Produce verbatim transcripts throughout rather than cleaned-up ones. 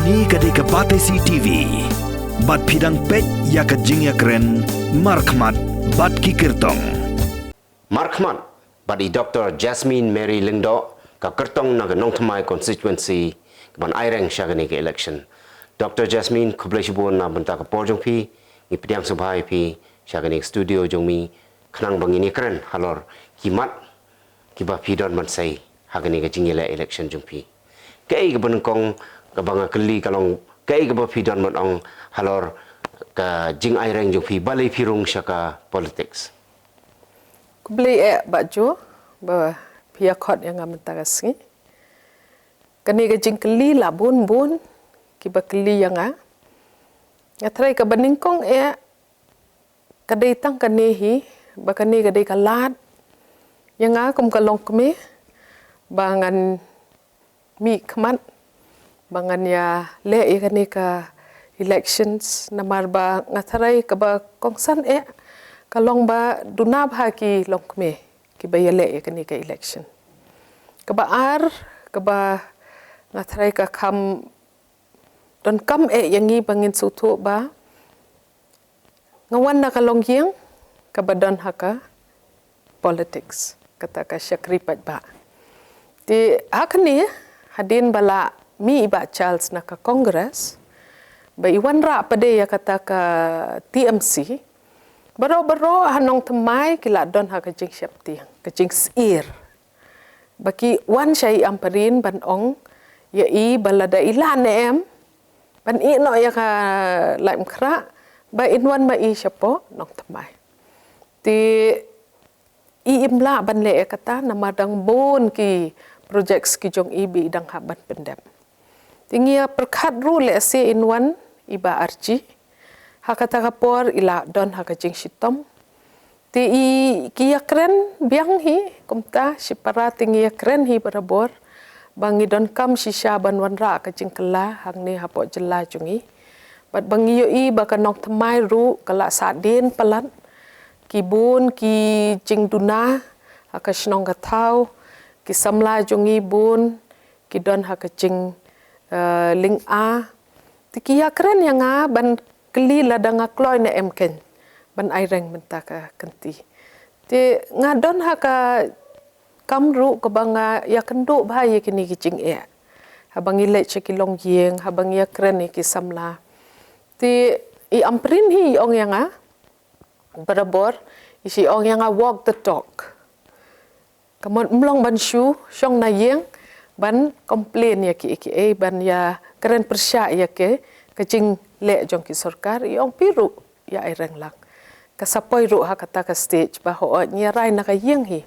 Kane ka dei ka Batesi T V. Bad phi dang peit ïa ka jingïakren markhmat bad ki kyrtong. Markhmat bad i Doktor Jasmine Mary Lyngdoh, ka kyrtong na ka Nongthymmai constituency, ka ban aireng sha kane ka election. Doktor Jasmine, khublei shibun na bynta ka por jong phi, ngi pdiang sngewbha ïa phi sha kane ka studio jong mi, khnang ba ngin ïakren halor ki mat kiba phi don ban sei ha kane ka jingïaleh election jong phi. Kaei kaba nyngkong kaba nga kylli ka long, kaei kaba phi don ban ong halor ka jingaireng jong phi balei phi rung sha ka politics? Khublei eh Bah Jo ba phi ïa khot ïa nga mynta ka sngi. Kane ka jingkylli la bun bun kiba kylli ïa nga. Nga tharai kaba nyngkong eh ka dei tang kane hi, ba kane ka dei ka lad ïa nga kum ka longkmie ba ngan mih khmat, ba ngan ïaleh ïa kane ka elections, namar ba nga tharai kaba kongsan eh ka long ba duna bha ki longkmie kiba ïaleh ïa kane ka election. Kaba ar, kaba nga tharai ka kham donkam eh ïa ngi ba ngin sngewthuh ba nga wan na ka longïing kaba don ha ka politics, kata ka shakri paidbah. Te ha kane, hadien ba la mih i Bah Charles na ka Congress, ba i wanrah pat de ïa kata ka T M C, baroh baroh ha Nongthymmai ki la don ha ka jingsheptieng, ka jingsyier. Ba ki wan sha i Ampareen ban ong ïa i ba lada i lah ne em ban ïeh noh ïa ka Laitumkhrah, ba in wan ma i shapoh Nongthymmai. Te i im lah ban leh ïa kata namar dang bun ki projects ki jong i ba i dang hap ban pyndep. Te ngi ïa pyrkhat ruh lehse in wan i Bah Archie. Ha kata ka por i la don ha ka jingshitom. Te i ki ïakren biang hi, kumta shipara te ngi ïakren hi barabor ba ngi donkam shisha ban wanrah ka jingkylla hangne hapoh jylla jong ngi. Bad ba ngi ïohi ba ka Nongthymmai ruh ka la sahdien palat, ki bun ki jingduna ha ka shnong ka thaw, ki samla jong ngi bun ki don ha ka jing, eh, lynga. Te ki ïakren ïa nga ban kylli lada nga kloi ne em keiñ ban aireng mynta ka kynti. Te nga don ha ka kam ruh kaba nga ïakynduh bha ïa kine ki jingeh. Haba ngi leit sha ki longïing, haba ngi ïakren ïa ki samla. Te i Ampareen hi i ong ïa nga barabor, i shi ong ïa nga walk the talk. Ka mut ym long ban shu shong na ïing ban complain ïa kiei kiei, ban ïakren pyrshah ïa ki, ka jingleh jong ki sorkar, i ong phi ruh ïa aireng lang. Ka sa poi ruh ha kata ka stage ba hooid ngi rai na ka ïing hi.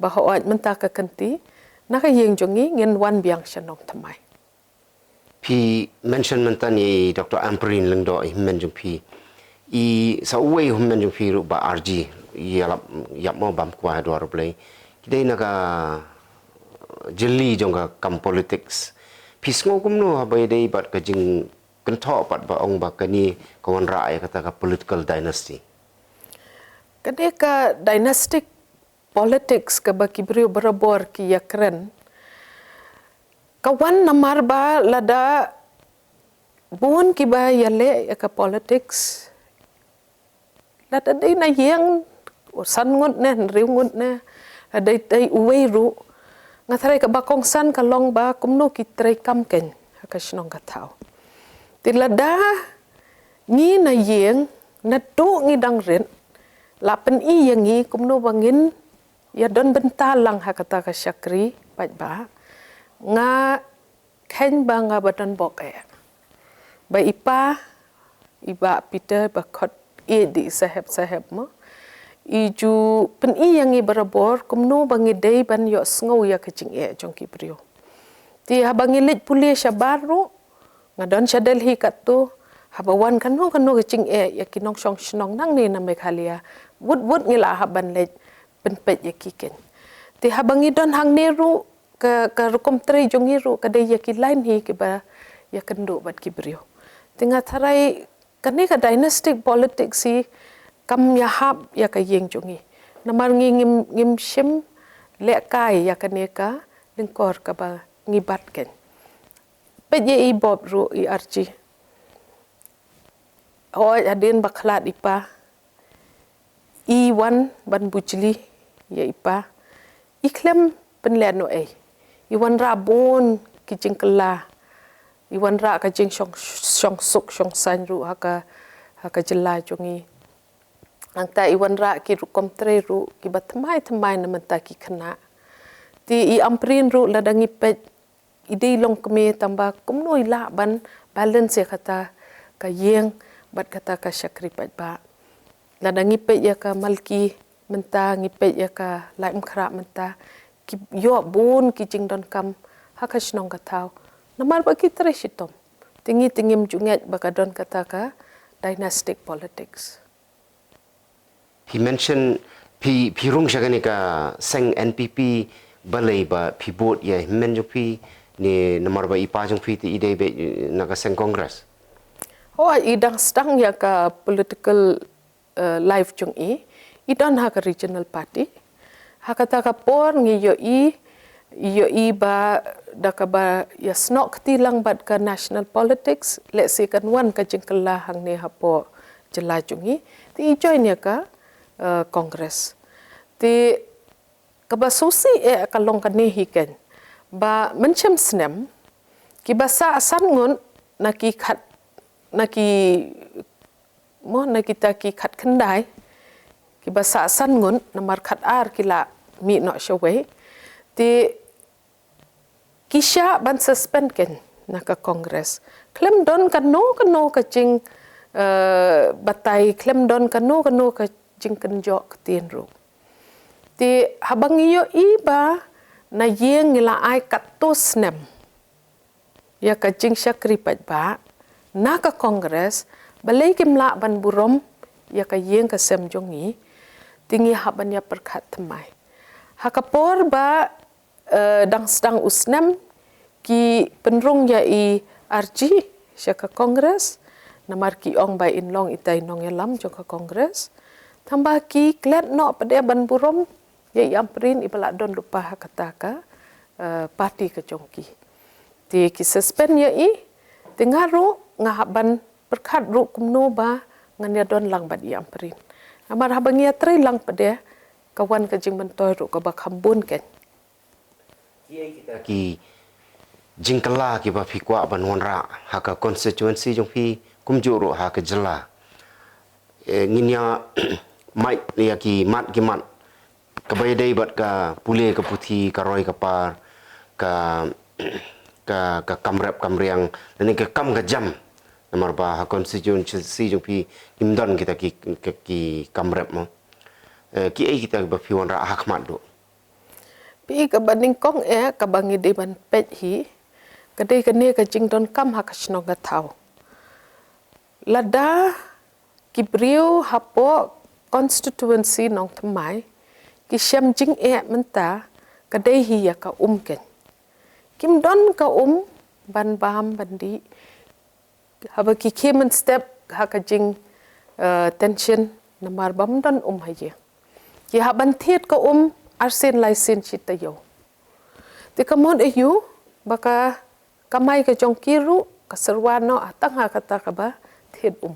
Ba hooid mynta ka kynti na ka ïing jong ngi ngin wan biang sha Nongthymmai. Phi mention mynta ïa i Doktor Ampareen Lyngdoh, i hynmen jong phi. I sa uwei u hynmen jong phi ruh Bah Archie, ïalap ïap mo bam kwah ha dwar U Blei. Ki dei na ka jylli jong ka kam politics. Phi sngew kumno haba ïadei bad ka jingkynthoh pat ba ong ba kane ka wanrah ïa kata ka political dynasty? Kane ka dynastic politics kaba ki briew barabor ki ïakren, ka wan namar ba lada bun kiba ïaleh ïa ka politics, lada dei na ïing, u san ngut ne, hynriew ngut ne, lada dei uwei ruh, nga tharai kaba kongsan ka long ba kumno ki trei kam keiñ ha ka shnong ka thaw. Te lada ngi na ïing, naduh ngi dang rit, la pyni ïa ngi kumno ba ngin ïa don bynta lang ha kata ka shakri paidbah. Nga kheiñ ba nga ba don bok eh. Ba i pa, i Bah Peter ba khot ïeit da i sahep sahep mo, i ju pyni ïa ngi barabor kumno ba ngi dei ban ïohsngew ïa ka jingeh jong ki briew. Te haba ngi leit pule shabar ruh, nga don sha Delhi katto, haba wan kano kano ka jingeh ïa ki nongshong shnong nangne na Meghalaya, wut wut ngi la hap ban leit pynpeit ïa ki keiñ. Te haba ngi don hangne ruh, ka, ka rukom trei jong ngi ruh ka dei ïa ki line hi kiba ïakynduh bad ki briew. Te nga tharai kane ka dynastic politics hi kam ïahap ïa ka ïing jong ngi. Namar ngi ngim, ngim shym lehkai ïa kane ka lyngkor kaba ngi bat keiñ. Peit ïa i Bob ruh, i Archie. Hooid, hadien ba khlad i pa, i wan ban bujli ïa i pa, i khlem pynlehnohei. I wanrah bun ki jingkylla. I wanrah ka jingshong, shongsuk shongsaiñ ruh ha ka, ha ka jylla jong i. Nangta i wanrah ki rukom trei ruh kiba thymmai thymmai na bynta ki khynnah. Te i Ampareen ruh, lada ngi peit, i dei long kmie, tangba kumno i lah ban balance ïa kata ka ïing bad kata ka shakri paidbah. Lada ngi peit ïa ka Malki mynta, ngi peit ïa ka Laitumkhrah mynta, ki ïoh bun ki jingdonkam ha ka shnong ka thaw. Namar ba ki trei shitom. Te ngi te ngim ju ngeit ba ka don kata ka dynastic politics. Phi mention, phi, phi rung sha kane ka seng N P P, balei ba phi bud ïa hynmen jong phi, ne namar ba i pa jong phi te i dei beit na ka seng Congress? Hooid, i dang sdang ïa ka political, eh, life jong i, i don ha ka regional party. Ha kata ka por ngi ïohi, ïohi ba da kaba ïasnoh kti lang bad ka national politics, lehse kan wan ka jingkylla hangne hapoh jylla jong i. Te i join ïa ka, eh, Congress. Te kaba sngewsih eh ka long kane hi keiñ, ba mynshem snem kiba sah san ngut na ki khat, na ki, mo, na kita ki khatkhyndai, kiba sah san ngut, namar khatar ki la mih noh shawei. Te ki shah ban suspend keiñ na ka Congress. Khlem don kano kano ka jing, eh, batai, khlem don kano kano ka jingkynjoh ktien ruh. Te haba ngi ïohi ba na ïing ngi la ai katto snem ïa ka jingshakri paidbah na ka Congress, balei kim lah ban burom ïa ka ïing ka sem jong ngi? Te ngi hap ban ïa pyrkhat thymmai. Ha ka por ba, eh, dang sdang u snem, ki pynrung ïa i Archie sha ka Congress, namar ki ong ba in long itai i nongïalam jong ka Congress. Tangba ki klet noh pat de ban burom ïa i Ampareen iba la don lypa ha kata ka, eh, party ka jong ki. Te ki suspend ïa i, te nga ruh nga hap ban pyrkhat ruh kumno ba ngan ïa don lang bad i Ampareen. Namar haba ngi ïa trei lang pat de, ka wan ka jingmyntoi ruh kaba kham bun keiñ. Ki ei kita ki jingkylla kiba phi kwah ban wanrah ha ka constituency jong phi, kumjuh ruh ha ka jylla? Eh, ngin ïa mait ïa ki mat ki mat, kaba ïadei bad ka pule ka puthi, ka roi ka par, ka, ka, ka kam rep kam riang, lane ka kam ka jam. Namar ba ha constituency jong phi kim don kita ki, ki, ki kam rep mo. Eh, ki ei kita kiba phi wanrah ha khmat ruh? Phi, kaba nyngkong eh kaba ngi dei ban peit hi, ka dei kane ka jingdonkam ha ka shnong ka thaw. Lada ki briew hapoh constituency Nongthymmai ki shem jingeh mynta, ka dei hi ïa ka um keiñ. Kim don ka um ban bam ban dih. Haba ki khie mynstep ha ka jing, eh, tension, namar bym don um ha ïing. Ki hap ban thied ka um arsien laisien shi taïew. Te ka mut aïu ba ka kamai ka jong ki ruh ka syrwa noh tang ha kata kaba thied um.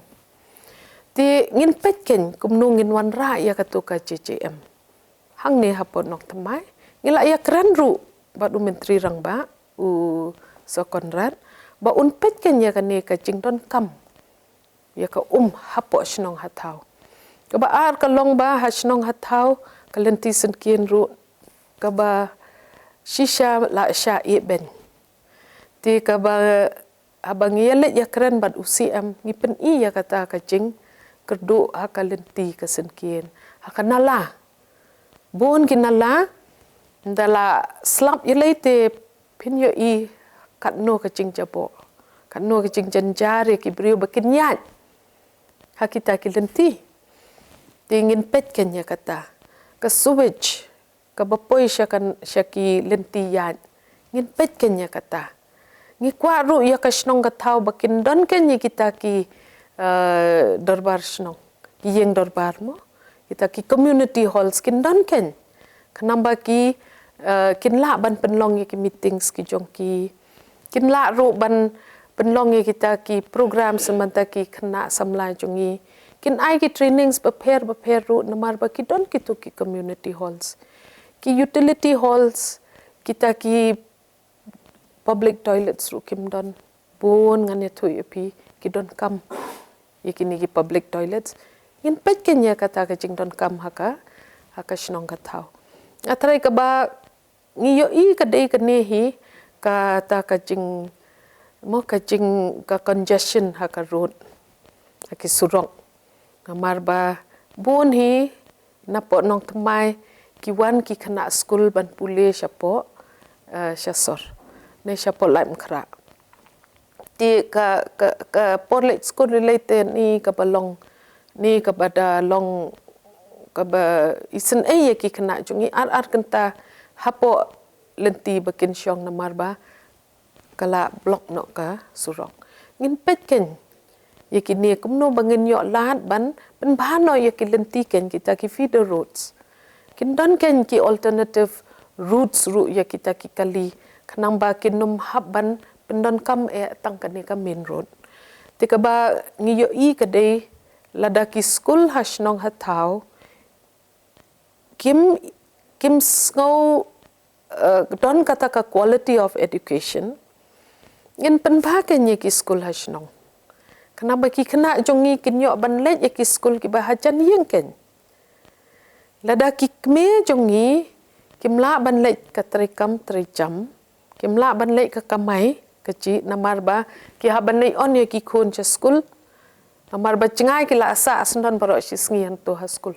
Te ngin peit keiñ kumno ngin wanrah ïa kato ka J J M. Hangne hapoh Nongthymmai, ngi la ïakren ruh bad u Myntri Rangbah, u Soe Conrad, ba un peit keiñ ïa kane ka jingdonkam ïa ka um hapoh shnong ha thaw. Kaba ar ka long ba ha shnong ha thaw, ka lynti synkien ruh kaba shisha la shah ïeh beiñ. Te kaba, haba ngi ïa leit ïakren bad u C M, ngi pyni ïa kata ka jingkyrduh ha ka lynti ka synkien, ha ka nala. Bun ki nala, ynda la slap ïalei te phin ïohi katno ka jingjaboh, katno ka jingjynjar ïa ki briew ba kin ïaid ha kita ki lynti. Te ngin peit keiñ ïa kata. Ka sewage kaba poi sha ka, sha ki lynti ïaid, ngin peit keiñ ïa kata. Ngi kwah ruh ïa ka shnong ka thaw ba kin don keiñ ïa kita ki, eh, dorbar shnong, ki ïing dorbar mo, kita ki community halls kin don keiñ. Khnang ba ki, eh, kin lah ban pynlong ïa ki meetings ki jong ki, Kin lah ruh ban pynlong ïa kita ki program sa mynta ki khynnah samla jong ngi. Kin ai ki trainings bapher bapher ruh namar ba ki don kito ki community halls, ki utility halls, kita ki public toilets ruh kim don. Bun ngan ïathuh ïa phi, ki donkam ïa kine ki public toilets. Ngin peit keiñ ïa kata ka jingdonkam ha ka, ha ka shnong ka thaw. Nga tharai kaba ngi ïohi ka dei kane hi, kata ka jing, mo, ka jing, ka congestion ha ka road, ha ki surok. Namar ba bun hi napoh Nongthymmai ki wan ki khynnah skul ban pule shapoh, eh, sha sor, ne shapoh Laitumkhrah. Te ka, ka, ka por leit skul lei te ni kaba long, ni kaba da long, kaba isynei ïa ki khynnah jong ngi ar ar kynta hapoh lynti ba kin shong namar ba ka la block noh ka surok. Ngin peit keiñ ïa kine kumno ba ngin ïoh lad ban pynbha noh ïa ki lynti keiñ, kita ki feeder roads. Kin don keiñ ki alternative routes ruh ïa kita ki kali, khnang ba kin ym hap ban pyndonkam eh tang kane ka main road. Te kaba ngi ïohi ka dei, lada ki skul ha shnong ha thaw kim, kim sngew, eh, don kata ka quality of education, ngin pynbha keiñ ïa ki skul ha shnong, khnang ba ki khynnah jong ngi kin ïoh ban leit ïa ki skul kiba hajan ïing keiñ. Lada ki kmie jong ngi kim lah ban leit ka trei kam trei jam, kim lah ban leit ka kamai kajih namar ba ki hap ban leit on ïa ki khun sha skul, namar ba jngai ki la sah syndon baroh shi sngi hangto ha skul.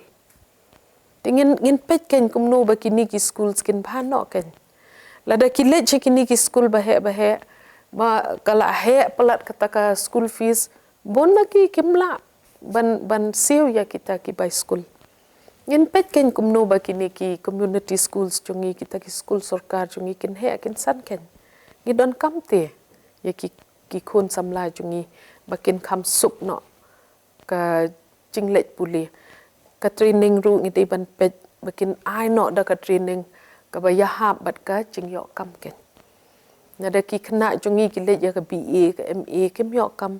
Te ngin, ngin peit keiñ kumno ba kine ki skul kin bha noh keiñ. Lada ki leit sha kine ki skul ba heh ba heh, ba ka la heh palat kata ka school fees, bun na ki kim lah ban, ban siew ïa kita ki bai skul. Ngin peit keiñ kumno ba kine ki community schools jong ngi, kita ki skul sorkar jong ngi kin heh kin san keiñ. Ngi donkam te ïa ki, ki khun samla jong ngi ba kin kham suk noh ka jingleit pule. Ka training ruh ngi dei ban peit ba kin ai noh da ka training kaba ïahap bad ka jingïoh kam keiñ. Lada ki khynnah jong ngi ki leit ïa ka B A, ka M A, kim ïoh kam,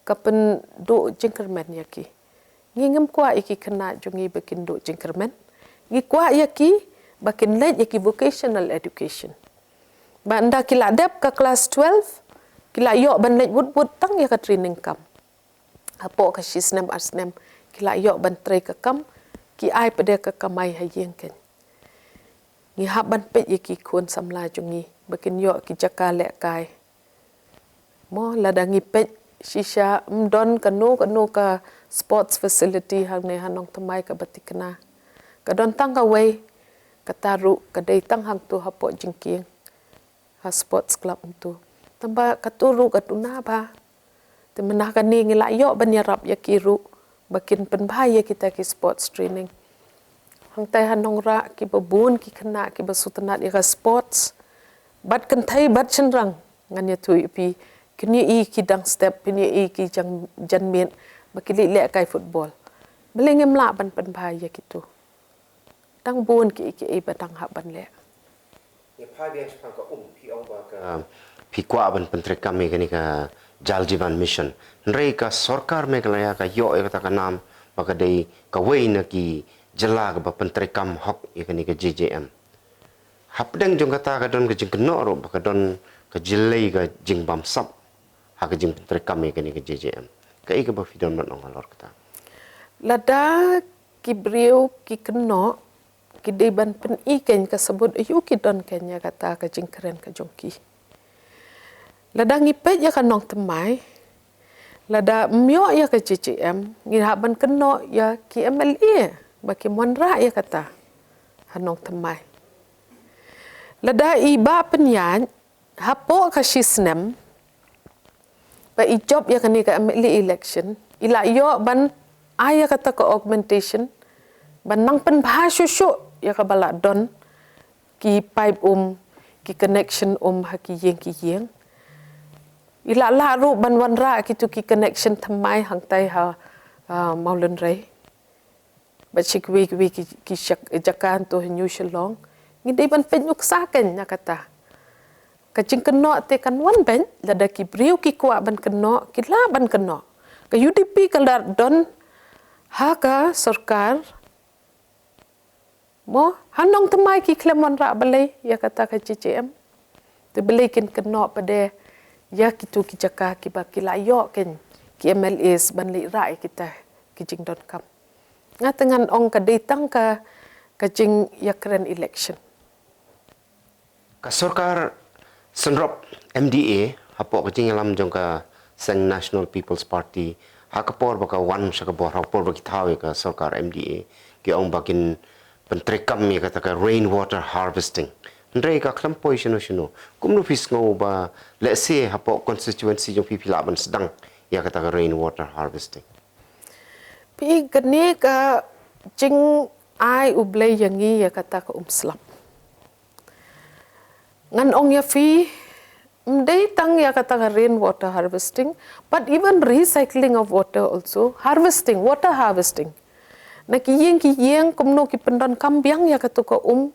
ka pynduh jingkyrmen ïa ki. Ngi ngim kwah ïa ki khynnah jong ngi ba kin duh jingkyrmen. Ngi kwah ïa ki ba kin leit ïa ki vocational education. Ba ynda ki la dep ka class twelve, ki la ïoh ban leit wut wut tang ïa ka training kam. Hapoh ka shi snem ar snem ki la ïoh ban trei ka kam, ki ai pat de ka kamai ha ïing keiñ. Ngi hap ban peit ïa ki khun samla jong ngi ba kin ïoh ki jaka lehkai. Mo, lada ngi peit shisha, ym don kano kano ka sports facility hangne ha Nongthymmai kaba thikna. Ka don tang kawei, kata ruh ka dei tang hangto hapoh Jingkieng, ha sports club hangto. Tangba kato ruh ka duna bha. Te mynta kane ngi la ïoh ban ïarap ïa ki ruh ba kin pynbha ïa kita ki sports training. Hangtai ha Nongrah kiba bun ki khynnah kiba sngewtynnat ïa ka sports. Bad kynthei bad shynrang ngan ïathuh ïa phi, kin ïohi ki dang step, kin ïohi ki jang, janmiet ba ki leh lehkai football. Balei ngim lah ban pynbha ïa kito? Dang bun kiei kiei ba dang hap ban leh. Ngi phai biang shaphang ka um, phi ong ba ka, um, phi kwah ban pyntreikam ïa kane ka Jal Jeevan Mission. Hynrei ka sorkar Meghalaya ka ïoh ïa kata ka nam ba ka dei kawei na ki jylla kaba pyntreikam hok ïa kane ka J J M. Hapdeng jong kata ka don ka jingkynnoh ruh ba ka don ka jyllei ka jingbamsap ha ka jingpyntreikam ïa kane ka J J M. Kaei kaba phi don ban ong halor kata? Lada ki briew ki kynnoh, ki dei ban pyni keiñ ka sabut aïu ki don keiñ ïa kata ka jingkren ka jong ki. Lada ngi peit ïa ka Nongthymmai, lada ym ïoh ïa ka J J M, ngi hap ban kynnoh ïa ki M L A ba kim wanrah ïa kata ha Nongthymmai. Lada i Bah Pynïaid, hapoh ka shi snem ba i jop ïa kane ka M L A election, i la ïoh ban ai ïa kata ka augmentation ban nang pynbha shuh shuh ïa kaba la don ki pipe um, ki connection um ha ki ïing ki ïing. I la lah ruh ban wanrah kito ki connection thymmai hangtai ha, ah, Mawlynrei. Bad shi kiwei kiwei ki, ki shak-, jaka hangto ha New Shillong. Ngi dei ban peit nuksa keiñ na kata. Ka jingkynnoh te kan wan beit, lada ki briew ki kwah ban kynnoh, ki lah ban kynnoh. Ka U D P ka la don ha ka sorkar, mo, ha Nongthymmai ki khlem wanrah balei ïa kata ka J J M. Te balei kin kynnoh pat de ïa kito ki jaka kiba ki la ïoh kein ki M L As ban leit rah ïa kita ki jingdonkam. Nga te ngan ong ka dei tang ka, ka jingïakren election. Ka sorkar synrop M D A hapoh ka jingïalam jong ka seng National People's Party, ha ka por ba ka wan sha ka bor, ha ka por ba ki thaw ïa ka sorkar M D A, ki ong ba kin pyntreikam ïa kata ka rain water harvesting. Hynrei ka khlem poi shano shano. Kumno phi sngew ba lehse hapoh constituency jong phi phi lah ban sdang ïa kata ka rain water harvesting? Phi, kane ka jingai U Blei ïa ngi ïa kata ka umslap. Ngan ong ïa phi, ym dei tang ïa kata ka rain water harvesting, but even recycling of water also, harvesting, water harvesting. Na ki ïing ki ïing, kumno ki pyndonkam biang ïa kato ka um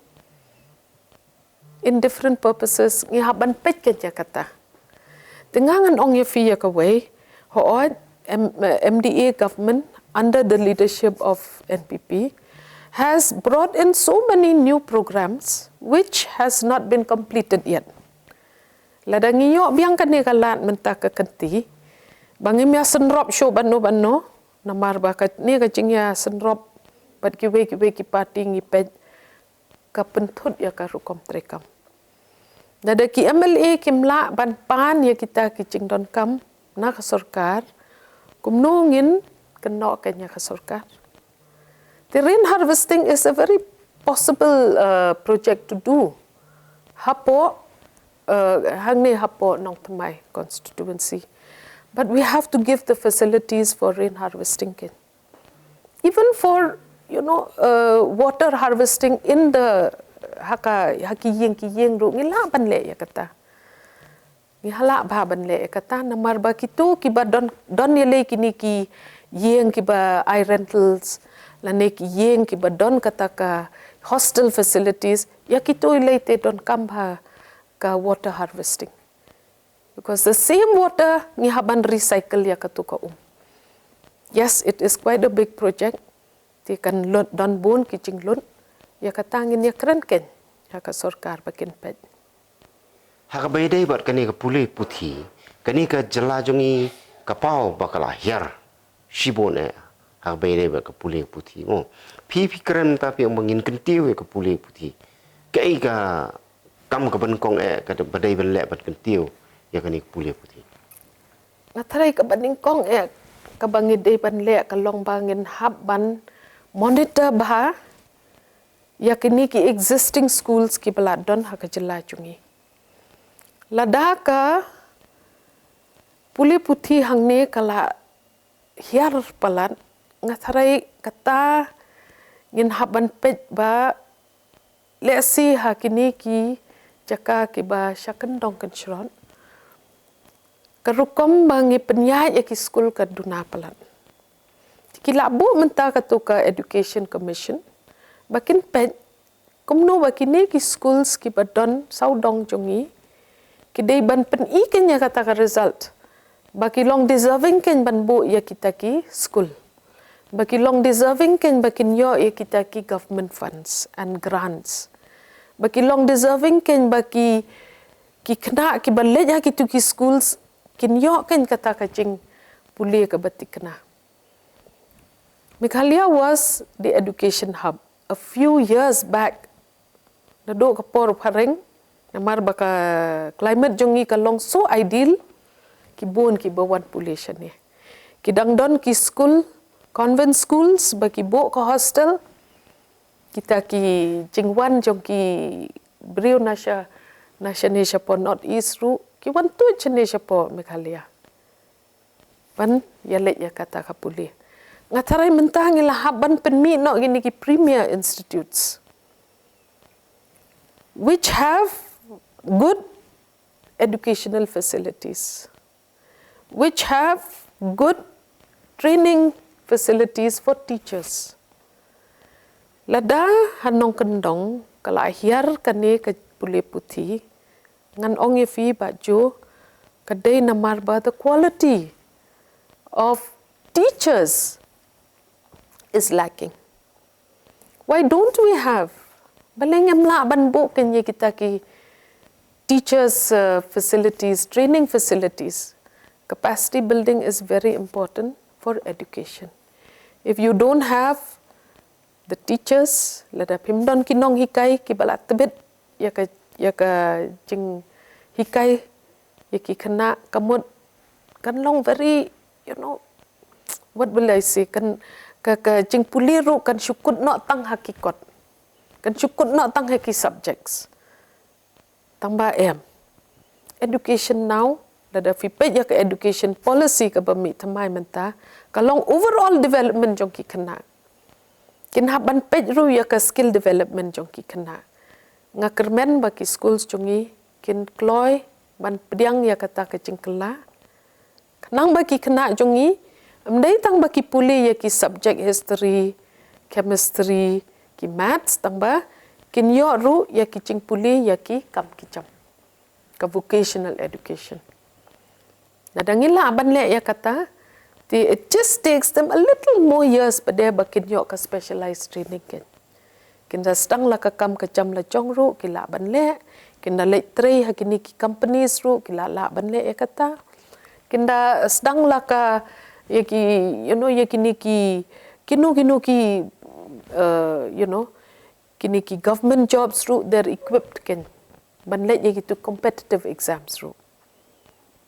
in different purposes, ngi hap ban peit kein ïa kata. Te nga ngan ong ïa phi ïa kawei, hooid, M-, M D A government under the leadership of N P P has brought in so many new programs which has not been completed yet. Lada ngi ïoh biang kane ka lad mynta ka kynti, ba ngim ïa synrop shuh bano bano, namar ba kane ka jingïasynrop bad kiwei kiwei ki party ngi peit ka pynthut ïa ka rukom treikam. Lada ki M L A kim lah ban pan ïa kita ki jingdonkam na ka sorkar, kumno ngin kynnoh kein ïa ka sorkar? The rain harvesting is a very possible, uh, project to do hapoh, uh, hangne hapoh Nongthymmai constituency. But we have to give the facilities for rain harvesting kein. Even for, you know, uh, water harvesting in the, ha ka, ha ki ïing ki ïing ruh ngi lah ban leh ïa kata. Ngi lah bha ban leh ïa kata, namar ba kito kiba don, don ïalei kine ki ïing kiba ai rentals, lane ki ïing kiba don kata ka hostel facilities, ïa kito ïalei te donkam bha ka water harvesting. Because the same water ngi hap ban recycle ïa kato ka um. Yes, it is quite a big project. Te kan lut, don bun ki jinglut. Ïa kata ngin ïakren kein ha ka sorkar ba kin peit. Ha kaba ïadei bad kane ka pule puthi, kane ka jylla jong ngi ka paw ba ka la hiar shibun eh ha kaba ïadei bad ka pule puthi, mo. Phi, phi kren ta phi ong ba ngin kyntiew ïa ka pule puthi. Kaei ka kam kaba nyngkong eh kaba dei ban leh ban kyntiew ïa kane ka pule puthi? Nga tharai kaba nyngkong eh kaba ngi dei ban leh ka long ba ngin hap ban monitor bha ïa kine ki existing schools kiba la don ha ka jylla jong ngi. Lada ka pule puthi hangne ka la hiar palat, nga tharai kata ngin hap ban peit ba lehse ha kine ki jaka kiba sha kyndong kynshrot, ka rukom ba ngi pynïaid ïa ki skul ka duna palat. Ki la buh mynta kato ka Education Commission ba kin peit kumno ba kine ki schools kiba don sawdong jong ngi ki dei ban pyni kein ïa kata ka result ba ki long deserving kein ban buh ïa kita ki skul, ba ki long deserving kein ba kin ïoh ïa kita ki government funds and grants, ba ki long deserving kein ba ki, ki khynnah kiba leit ha kito ki schools kin ïoh kein kata ka jingpule kaba thikna. Meghalaya was the education hub a few years back. Naduh ka por phareng, namar ba ka climate jong ngi ka long so ideal, ki bun kiba wan pule shane. Ki dang don ki school, convent schools, ba ki buh ka hostel, kita ki jingwan jong ki briew na sha, na shane shapoh North East ruh, ki wan tuid shane shapoh Meghalaya ban ïaleit ïa kata ka pule. Nga tharai mynta ngi la hap ban pynmih noh kine ki premier institutes which have good educational facilities, which have good training facilities for teachers. Lada ha Nongkyndong ka la hiar kane ka pule puthi, Ngan ong ïa phi Bah Jo, ka dei namar ba the quality of teachers is lacking. Why don't we have? Balei ngim lah ban buh keiñ ïa kita ki teachers uh, facilities, training facilities. Capacity building is very important for education. If you don't have the teachers, lada phim don ki nonghikai kiba la tbit ïa ka ïa ka jinghikai ïa ki khynnah, ka mut kan long very, you know, what will I say, kan ka ka jingpule ruh kan shu kut noh tang ha ki kot, kan shu kut noh tang ha ki subjects. Tang ba em, education now, lada phi peit ïa ka education policy kaba mih thymmai mynta, ka long overall development jong ki khynnah. Kin hap ban peit ruh ïa ka skill development jong ki khynnah. Nga kyrmen ba ki schools jong ngi kin kloi ban pdiang ïa kata ka jingkylla, khnang ba ki khynnah jong ngi ym dei tang ba ki pule ïa ki subject history, chemistry, ki maths, tang ba kin ïoh ruh ïa ki jingpule ïa ki kam ki jam, ka vocational education. Lada ngi lah ban leh ïa kata, te it just takes them a little more years pat de ba kin ïoh ka specialized training keiñ. Kin da sdang la ka kam ka jam la jong ruh ki lah ban leh, kin da leit trei ha kine ki companies ruh ki lah lah ban leh ïa kata. Kin da sdang la ka ïa ki, you know, ïa kine ki kino kino ki uh, you know, kine ki government jobs ruh they're equipped keiñ ban leit ïa kitu competitive exams ruh.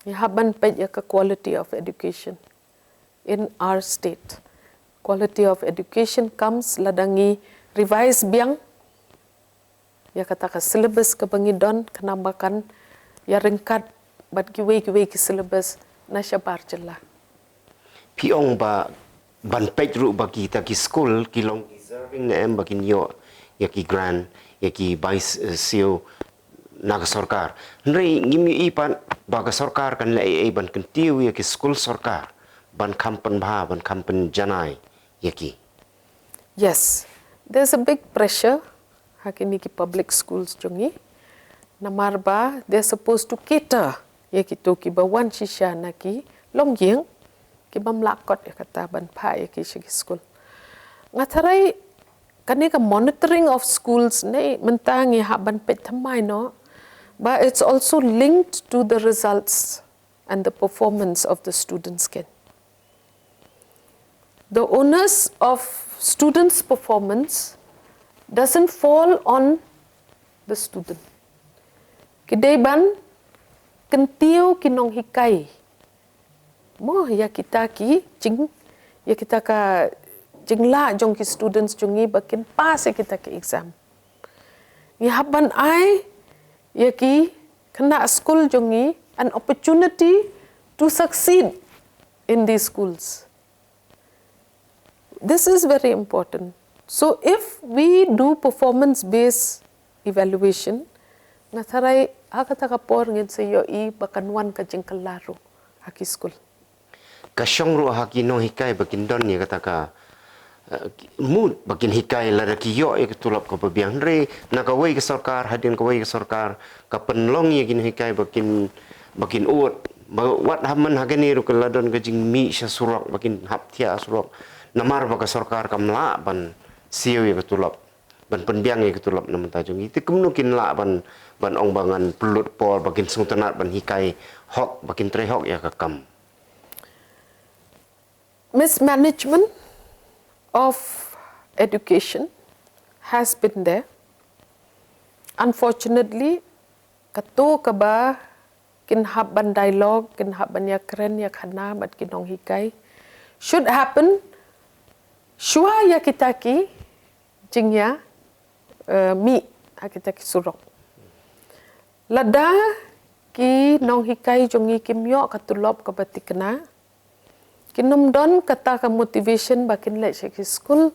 Ngi hap ban peit ïa ka quality of education in our state. Quality of education comes lada ngi revise biang ïa kata ka syllabus kaba ngi don, khnang ba kan ïa ryngkat bad kiwei kiwei ki syllabus na shabar jylla. Phi ong ba ban peit ruh ba kita ki school ki long deserving ne em ba kin ïoh ïa ki grant, ïa ki bai siew na ka sorkar. Hynrei ngim ïohi pat ba ka sorkar kan leh ei ei ban kyntiew ïa ki school sorkar ban kham pynbha, ban kham pynjanai ïa ki. Yes, there's a big pressure ha kine ki public schools jong ngi. Namar ba they're supposed to cater ïa kito kiba wan shisha na ki longïing, ki bym lah kot ïa kata ban phah ïa ki sha ki school. Nga tharai kane ka monitoring of schools ne mynta ngi hap ban peit thymmai noh, but it's also linked to the results and the performance of the students keiñ. The onus of students' performance doesn't fall on the student. Ki dei ban kyntiew ki nonghikai mo ïa kita ki jing, ïa kita ka jinglah jong ki students jong ngi ba kin pass ïa kita ki exam. Ngi hap ban ai ïa ki khynnah skul jong ngi an opportunity to succeed in these schools. This is very important. So if we do performance based evaluation, nga tharai ha kata ka por ngin sa ïohi ba kan wan ka jingkylla ruh ha ki skul. Ka shong ruh ha ki nonghikai ba kin don ïa kata ka mut ba kin hikai lada ki ïoh ïa ka tulop kaba biang. Hynrei na kawei ka sorkar hadien kawei ka sorkar ka pynlong ïa ki nonghikai ba kin, ba kin ud. Ba wat ha man ha kane ruh ka la don ka jingmih sha surok ba kin hap thiah surok namar ba ka sorkar kam lah ban siew ïa ka tulop, ban pynbiang ïa ka tulop na bynta jong ki. Te kumno kin lah ban, ban ong ba ngan pynlut por ba kin sngewtynnat ban hikai hok, ba kin trei hok ïa ka kam. Mismanagement of education has been there. Unfortunately, kato kaba kin hap ban dialogue, kin hap ban ïakren ïakhana bad ki nonghikai should happen shuwa ïa kita ki jingïa, eh, mih ha kita ki surok. Lada ki nonghikai jong ngi kim ïoh ka tulop kaba thikna, kin ym don kata ka motivation ba kin leit sha ki skul.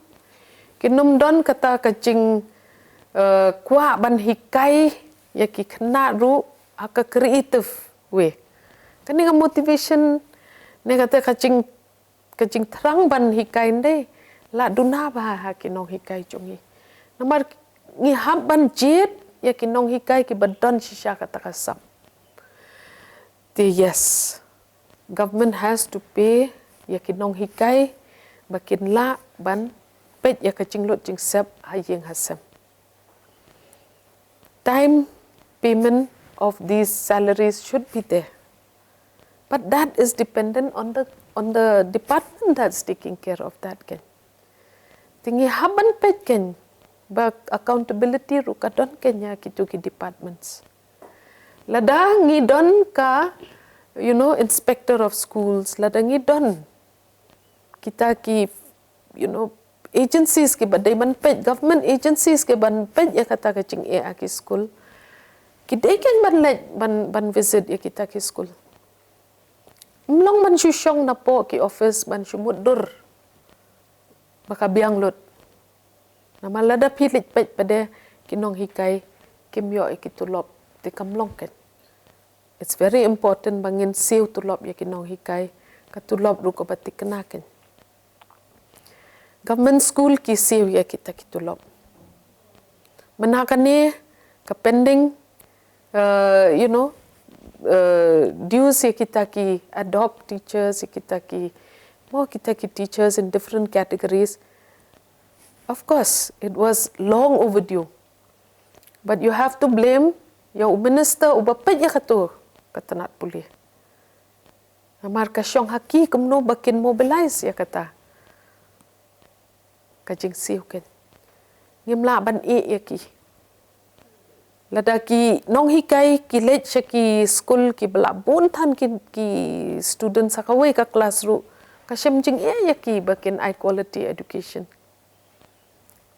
Kin ym don kata ka jing, eh, kwah ban hikai ïa ki khynnah ruh ha ka creative way. Kane ka motivation ne kata ka jing, ka jingthrang ban hikai ndei la duna bha ha ki nonghikai jong ngi. Namar ngi hap ban jied ïa ki nonghikai kiba don shisha kata ka sap. Te yes, government has to pay ïa ki nonghikai ba kin lah ban peit ïa ka jinglut jingsep ha ïing ha sem. Time payment of these salaries should be there. But that is dependent on the, on the department that's taking care of that, kan. Te ngi hap ban peit, kan, ba accountability ruh ka don, kan, ïa kitu ki departments. Lada ngi don ka, you know, inspector of schools, lada ngi don kita ki, you know, agencies kiba dei ban peit, government agencies kiba dei ban peit ïa kata ka jingeh ha ki skul, ki dei, kan, ban leit ban, ban visit ïa kita ki skul. Ym long ban shu shong napoh ki office ban shu mutdur ba ka biang lut. Namar lada phi leit peit pat de, ki nonghikai kim ïoh ïa ki tulop, te kam long, kan. It's very important ba ngin siew tulop ïa ki nonghikai, ka tulop ruh kaba thikna, kan. Government school ki siew ïa kita ki tulop. Mynta kane ka pending, uh, you know, uh, dues ïa kita ki ad hoc teachers, ïa kita ki, mo, kita ki teachers in different categories. Of course, it was long overdue. But you have to blame ïa u minister uba peit ïa katu ka tnat pule. Namar ka shong ha ki kumno ba kin mobilize ïa kata ka jingsiew, kan. Ngim lah ban ïeh ïa ki. Lada ki nonghikai ki leit sha ki skul kiba la bun than ki, ki students ha kawei ka class ruh, ka shem jingeh ïa ki ba kin ai quality education.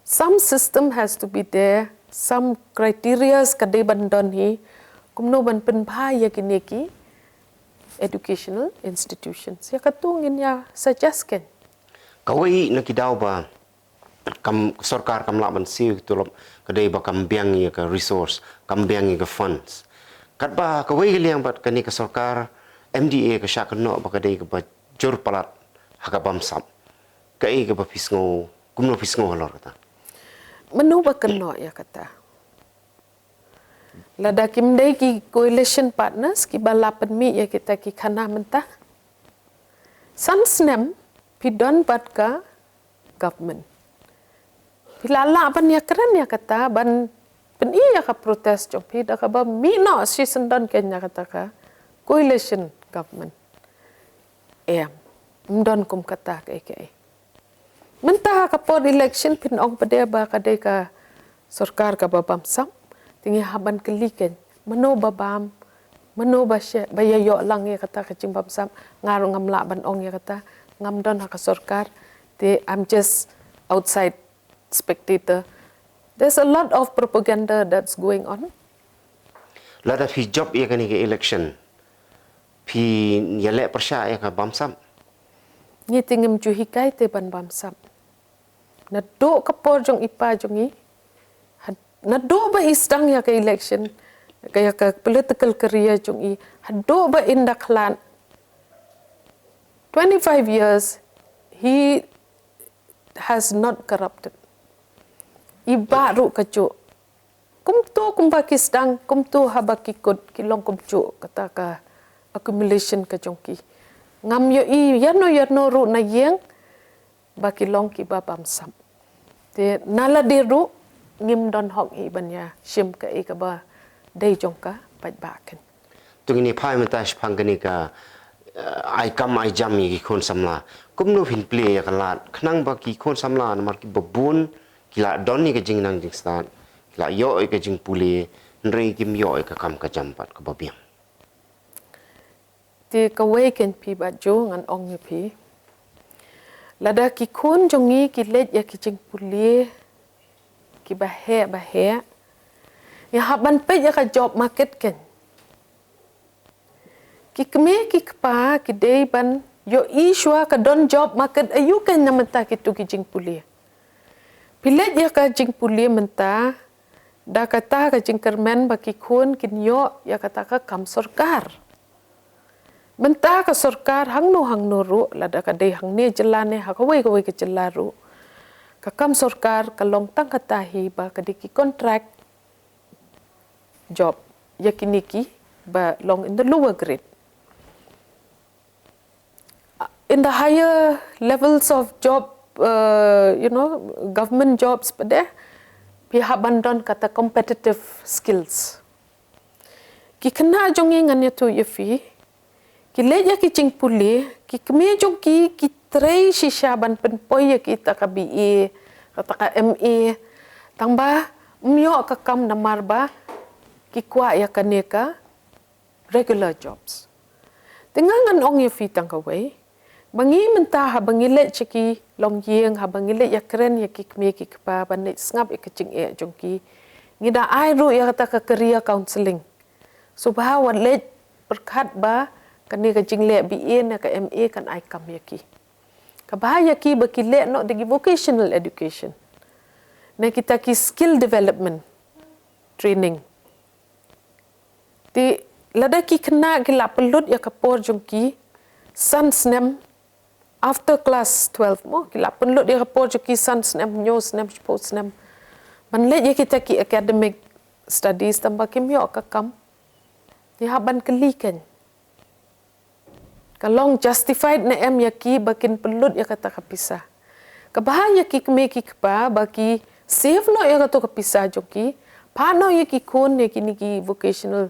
Some system has to be there, some criterias ka dei ban don hi, kumno ban pynbha ïa kine ki educational institutions. Ïa katu ngin ïa suggest, kan. Kawei na ki daw ba kam, sorkar kam lah ban siew ki tulop ka dei ba kam biang ïa ka resource, kam biang ïa ka funds. Katba kawei ka liang pat kane ka sorkar M D A ka shah kynnoh ba ka dei kaba jur palat ha ka bamsap. Kaei kaba phi sngew, kumno phi sngew halor kata? Mano ba kynnoh ïa kata? Lada kim dei ki coalition partners kiba la pynmih ïa kita ki khana mynta, san snem phi don bad ka government. Phi la lah ban ïakren ïa kata, ban pyni ïa ka protest jong phi da kaba mih noh shisyndon, kan, ïa kata ka coalition government. Em, ym don kum kata kaei kaei. Mynta ha ka por election phin ong pat de ba ka dei ka sorkar kaba bamsap, te ngi hap ban kylli, kan, mano ba bam, mano ba sha, ba ïa ïoh lang ïa kata ka jingbamsap. Nga ruh ngam lah ban ong ïa kata, ngam don ha ka sorkar, te I'm just outside spectator. There's a lot of propaganda that's going on. Lada phi jop ïa kane ka election, phi ïaleh pyrshah ïa ka bamsap? Ngi te ngim ju hikai te ban bamsap. Naduh ka por jong i pa jong i, had-, naduh ba i sdang ïa ka election, ka, ïa ka political career jong i, haduh ba in da khlad, twenty-five years, he has not corrupted. I bah ruh kajuh. Kumto kumba ki sdang, kumto haba ki kut, ki long kumjuh kata ka accumulation ka jong ki. Ngam ïohi ïano ïano ruh na ïing ba ki long kiba bamsap. Te na lade ruh ngim don hok hi ban ïa shim kaei kaba dei jong ka paidbah, kan. To ngin ïa phai mynta shaphang kane ka, eh, ai kam ai jam ïa ki khun samla. Kumno phin plie ïa ka lad khnang ba ki khun samla namar kiba bun ki la don ïa ka jingnang jingstad, ki la ïoh ïa ka jingpule, hynrei kim ïoh ïa ka kam ka jam pat kaba biang. Te kawei, kan, phi Bah Jo, ngan ong ïa phi. Lada ki khun jong ngi ki leit ïa ki jingpule kiba heh ba heh, ngi hap ban peit ïa ka job market, kan. Ki kmie ki kpa ki dei ban ïohi shuwa ka don job market aïu, kan, na mynta kitu ki jingpule. Phi leit ïa ka jingpule mynta da kata ka jingkyrmen ba ki khun kin ïoh ïa kata ka kam sorkar. Mynta ka sorkar hangno hangno ruh, lada ka dei hangne jylla ne ha kawei kawei ka jylla ruh, ka kam sorkar ka long tang kata hi ba ka dei ki contract. job ïa kine ki ba long in the lower grade. In the higher levels of job, uh, you know, government jobs pat de, phi hap ban don kata competitive skills. Ki khynnah jong ngi, ngan ïathuh ïa phi, ki leit ïa ki jingpule, ki kmie jong ki, ki trei shisha ban pynpoi ïa kita ka B A, kata ka M A, tang ba ym ïoh ka kam namar ba ki kwah ïa kane ka regular jobs. Te nga ngan ong ïa phi tang kawei, ba ngi mynta haba ngi leit sha ki longïing, haba ngi leit ïakren ïa ki kmie ki kpa ban leit sngap ïa ka jingeh jong ki, ngi da ai ruh ïa kata ka career counselling. So ba wat leit pyrkhat ba kane ka jingleh B A ne ka M A kan ai kam ïa ki. Kaba ïa ki ba ki leh noh da ki vocational education ne kita ki skill development training. Te lada ki khynnah ki la pynlut ïa ka por jong ki san snem after class twelve mo, ki la pynlut ïa ka por jong ki san snem, hynñiew snem, shiphew snem, ban leit ïa kita ki academic studies, tang ba kim ïoh ka kam, ngi hap ban kylli kein, ka long justified ne em ïa ki ba kin pynlut ïa kata ka pisa? Kaba ïa ki kmie ki kpa ba ki save noh ïa kato ka pisa jong ki, phah noh ïa ki khun ïa kine ki vocational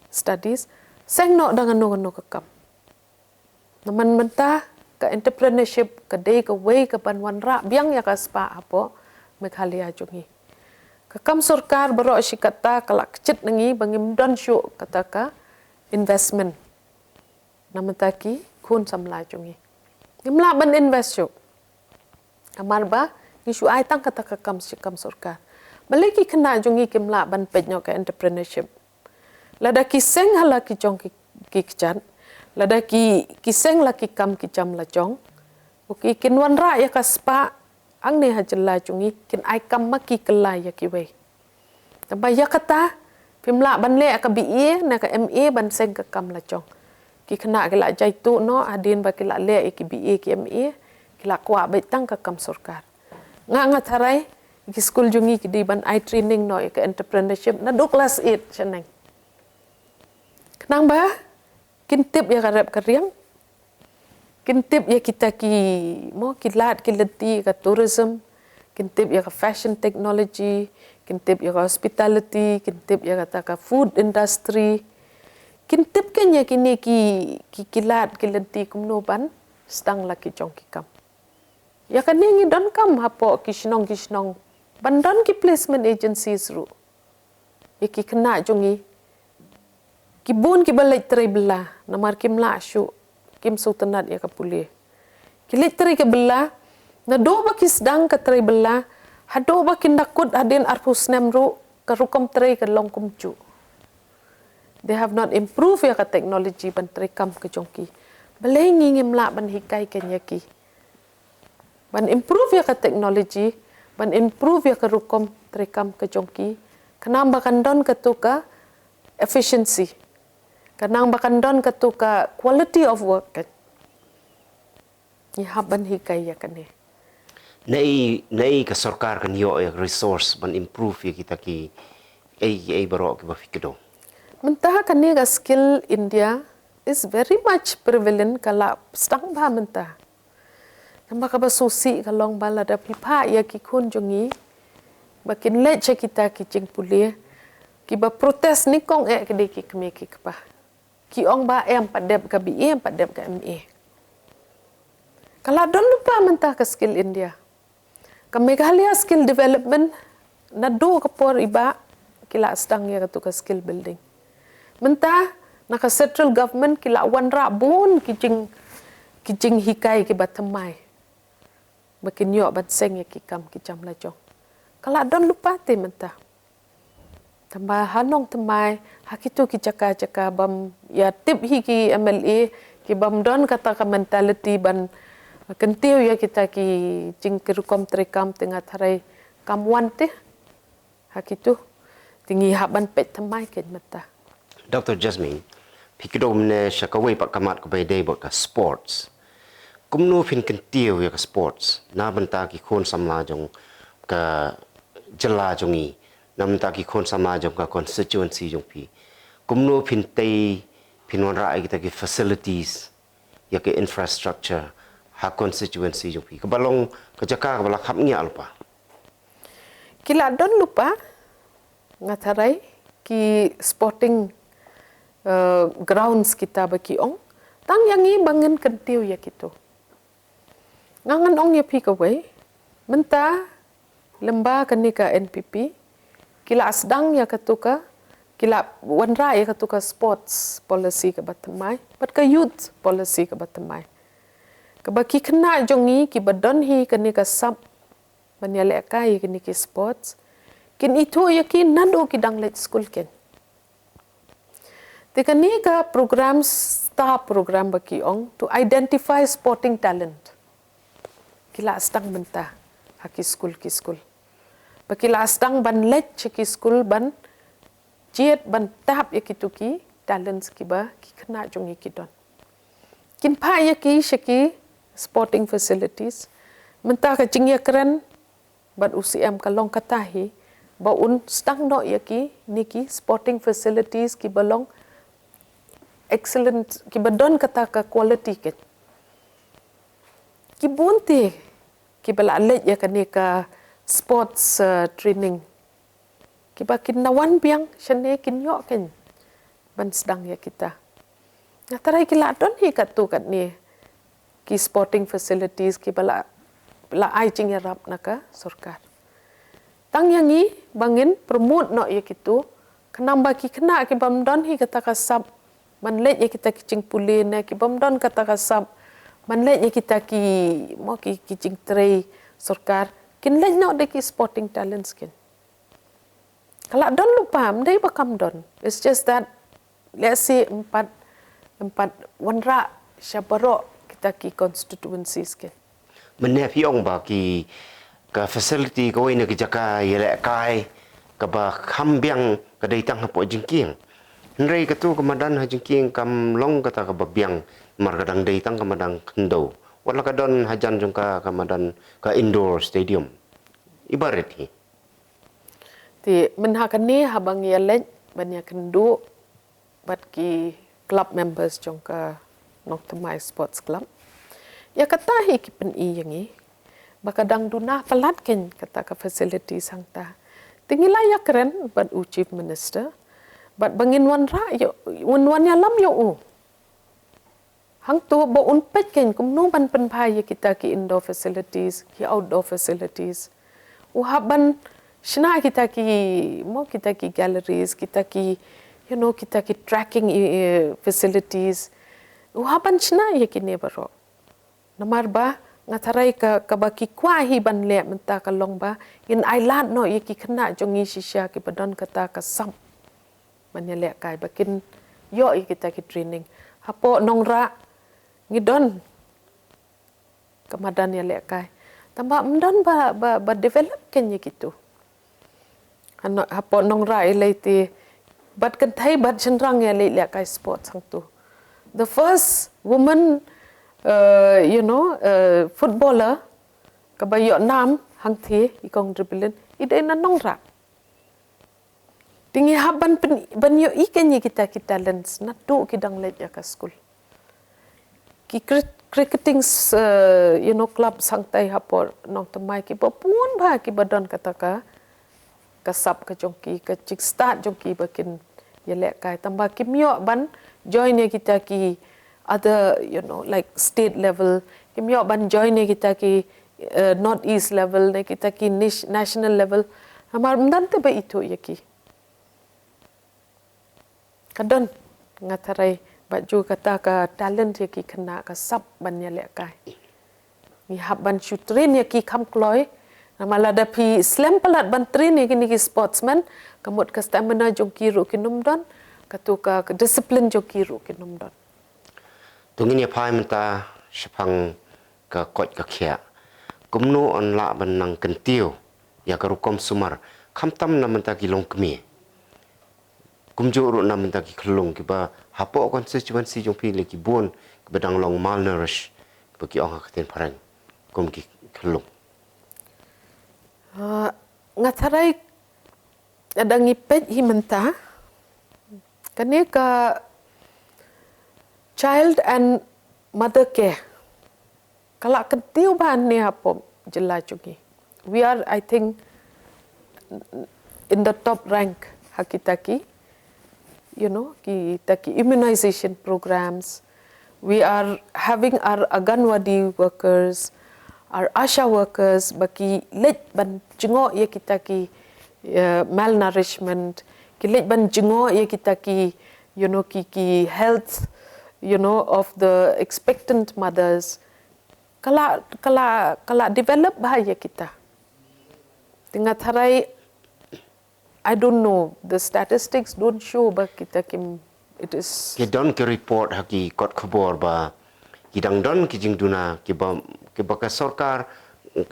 studies, seng noh da kano kano ka kam. Namar mynta ka entrepreneurship ka dei kawei kaban wanrah biang ïa ka spah hapoh Meghalaya jong ngi. Ka kam sorkar baroh shi katta ka la kjit na ngi ba ngim don shuh kata ka investment na mynta ki khun samla jong ngi. Ngim lah ban invest shuh. Namar ba ngi shu ai tang kata ka kam shi kam sorkar. Balei ki khynnah jong ngi kim lah ban peit noh ka entrepreneurship? Lada ki seng ha la ki jong ki, ki kjat, lada ki, ki seng la ki kam ki jam la jong, okay, kin wanrah ïa ka spah hangne ha jylla jong ngi, kin ai kam ma ki kylla ïa kiwei. Tang ba ïa kata phim lah ban leh ka B A ne ka M A ban seng ka kam la jong. Ki khynnah ki la jaituh noh, hadien ba ki la leh ïa ki B A ki M A, ki la kwah beit tang ka kam sorkar. Nga, nga tharai ki skul jong ngi ki dei ban ai training noh ïa ka entrepreneurship naduh class eight shaneng. Khnang ba kin tip ïa ka rep ka riang, kin tip ïa kita ki, mo, ki lad ki lynti ka tourism, kin tip ïa ka fashion technology, kin tip ïa ka hospitality, kin tip ïa kata ka food industry, kin tip kein ïa kine ki, ki, ki lad ki lynti kumno ban sdang la ki jong ki kam. Ïa kane ngi donkam hapoh ki shnong ki shnong ban don ki placement agencies ruh ïa ki khynnah jong ngi. Ki bun kiba leit trei bylla namar kim lah shuh, kim sngewtynnat ïa ka pule. Ki leit trei ka bylla, naduh ba ki sdang ka trei bylla haduh ba kin da kut hadien arphew snem ruh, ka rukom trei ka long kumjuh. They have not improved ïa ka technology ban trei kam ka jong ki. Balei ngi ngim lah ban hikai kein ïa ki ban improve ïa ka technology, ban improve ïa ka rukom trei kam ka jong ki, khnang ba kan don kato ka efficiency, khnang ba kan don kato ka quality of work kein? Ngi hap ban hikai ïa kane. Naei, naei ka sorkar kan ïoh ïa ka resource ban improve ïa kita ki, ei, ei baroh kiba phi kdew? Mynta kane ka Skill India is very much prevalent, ka la sdang bha mynta. Namar kaba sngewsih ka long ba lada phi phah ïa ki khun jong ngi ba kin leit sha kita ki jingpule, kiba protest nyngkong eh ki dei ki kmie ki kpa. Ki ong ba em pat dep ka B A, em pat dep ka M A. Ka la don lypa mynta ka Skill India. Ka Meghalaya Skill Development, naduh ka por i bah ki la sdang ïa kato ka skill building. Mynta na ka central government ki la wanrah bun ki jing, ki jinghikai kiba thymmai ba kin ïoh ban seng ïa ki kam ki jam la jong. Ka la don lypa te mynta. Tangba ha nongthymmai, ha kito ki jaka jaka bym ïa tip hi ki M L A, ki bym don kata ka mentality ban kyntiew ïa kita ki jing, ki rukom trei kam, te nga tharai kam wan te ha kito. Te ngi hap ban peit thymmai kein mynta. Doctor Jasmine, phi kdew mynne sha kawei pat ka mat kaba ïadei bad ka sports. Kumno phin kyntiew ïa ka sports na bynta ki khun samla jong ka jylla jong ngi, na mynta ki khun samla jong ka constituency jong phi, kumno phin tei, phin wanrah ïa kita ki facilities, ïa ki infrastructure ha constituency jong phi, kaba long ka jaka kaba la khapngiah lypa? Ki la don lypa, nga tharai, ki sporting uh, grounds kita ba ki ong. Tang ïa ngi ba ngin kyntiew ïa kito. Nga ngan ong ïa phi kawei, mynta lyngba kane ka N P P ki la sdang ïa kato ka, ki la wanrah ïa kato ka sports policy kaba thymmai bad ka youth policy kaba thymmai, kaba ki khynnah jong ngi kiba don hi kane ka sap ban ïalehkai ïa kine ki sports, kin ithuh ïa ki naduh ki dang leit skul kein. Te kane ka program, star program ba ki ong, to identify sporting talent, ki la sdang mynta ha ki skul ki skul. Ba ki la sdang ban leit sha ki skul ban jied ban tap ïa kito ki talents kiba ki khynnah jong ngi ki don. Kin phah ïa ki sha ki sporting facilities. Mynta ka jingïakren bad u C M ka long kata hi, ba un sdang noh ïa kine ki sporting facilities kiba long excellent, kiba don kata ka quality kein. Ki bun te kiba la leit ïa kane ka sports uh, training, kiba kin na wan biang shane kin ïoh kein ban sdang ïa kita. Nga tharai ki la don hi katto katne ki sporting facilities kiba la, la ai jingïarap na ka sorkar. Tang ïa ngi ba ngin promote noh ïa kito, khnang ba ki khynnah kibym don hi kata ka sap ban leit ïa kita ki jingpule ne kibym don kata ka sap ban leit ïa kita ki, mo, ki, ki jingtrei sorkar, kin leit noh da ki sporting talents kein. Ka la don lypa, ym dei ba kam don. It's just that, let's say, em pat, em pat wanrah sha baroh kita ki constituencies kein. Mynne phi ong ba ki, ka facility kawei na ka jaka ïalehkai kaba kham biang ka dei tang hapoh jingkieng. Hynrei kato ka madan ha jingkieng kam long kata kaba biang, namar ka dang dei tang ka madan khyndew. Wat la ka don hajan jong ka, ka madan, ka indoor stadium. Iba rit hi. Te mynha kane haba ngi ïaleit ban ïakynduh bad ki club members jong ka Nongthymmai Sports Club, ïa kata hi ki pyni ïa ngi ba ka dang duna palat kein kata ka facilities hangta. Te ngi la ïakren bad u Chief Minister bad ba ngin wanrah ïa, wan, wan ïalam ïa u hangto ba un peit kein kumno ban pynphai ïa kita ki indoor facilities, ki outdoor facilities. U hap ban shna kita ki, mo, kita ki galleries, kita ki, you know, kita ki trekking, eh, facilities. U hap ban shna ïa kine baroh. Namar ba nga tharai ka, kaba ki kwah hi ban leh mynta ka long ba ngin ailad noh ïa ki khynnah jong ngi shisha kiba don kata ka sap ban ïalehkai ba kin ïoh ïa kita ki training. Hapoh Nongrah ngi don ka madan ïalehkai, tangba ym don ba, ba, ba develop kein ïa kito. Hano, hapoh Nongrah i lei te bad kynthei bad shynrang ïaleh lehkai sports hangto. The first woman, uh, you know, uh, footballer kaba ïoh nam hangthie, i Kong Dribilin, i dei na Nongrah. Te ngi hap ban pyn, ban ïohi kein ïa kita ki talents naduh ki dang leit ïa ka skul. Ki cri-, cricketing, uh, you know, club sangtai hapoh Nongthymmai kiba bun bha kiba don kata ka, ka sap ka jong ki, ka jingstad jong ki ba kin ïalehkai, tangba kim ïoh ban join ïa kita ki other, you know, like state level, kim ïoh ban join ïa kita ki, uh, North East level ne kita ki nish-, national level. Namar ym don te ba ithuh ïa ki. Ka don, nga tharai, ba ju kata ka talent ïa ki khynnah, ka sap ban ïalehkai. Ngi hap ban shu train ïa ki kham kloi. Namar lada phi slem palat ban train ïa kine ki sportsman, ka mut ka stamina jong ki ruh kin ym don, kato ka, ka discipline jong ki ruh kin ym don. To ngin ïa phai mynta shaphang ka koit ka khiah. Kumno yn lah ban nang kyntiew ïa ka rukom sumar, khamtam na bynta ki longkmie, kumjuh ruh na bynta ki khyllung kiba hapoh constituency jong phi lei ki bun kiba dang long malnourished, kiba ki ong ha ka ktien phareng kum ki khyllung. Ah, nga tharai Lada ngi peit hi mynta, kane ka child and mother care ka la kyntiew bha hangne hapoh jylla jong ngi. We are, I think, in the top rank ha kita ki, you know, kita ki immunization programs. We are having our Anganwadi workers, our ASHA workers, ba ki leit ban jngoh ïa kita ki, uh, malnourishment, ki leit ban jngoh ïa kita ki, you know, ki, ki health, you know, of the expectant mothers. Ka la, ka la, ka la develop bha ïa kita. Te nga tharai, I don't know, the statistics don't show ba kita kim, it is. Ki don ki report ha ki kot khubor ba ki dang don ki jingduna kiba, kiba ka sorkar,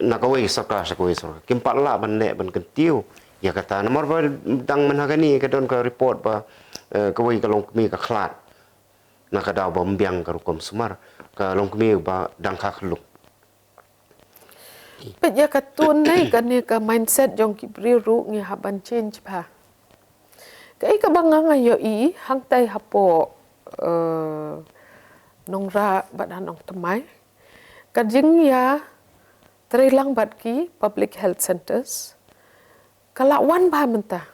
na kawei sorkar sha kawei sorkar, kim pat lah ban leh ban kyntiew ïa kata. Namar ba dang mynta kane ka don ka report ba, eh, kawei ka longkmie ka khlad na ka daw ba ym biang ka rukom sumar, ka longkmie ba dang kha khyllung. Peit ïa katto, nai kane ka mindset jong ki briew ruh ngi hap ban change bha. Kaei kaba nga nga ïohi hangtai hapoh, eh, Nongrah bad ha Nongthymmai, ka jingïatreilang bad ki public health centres ka la wan bha mynta.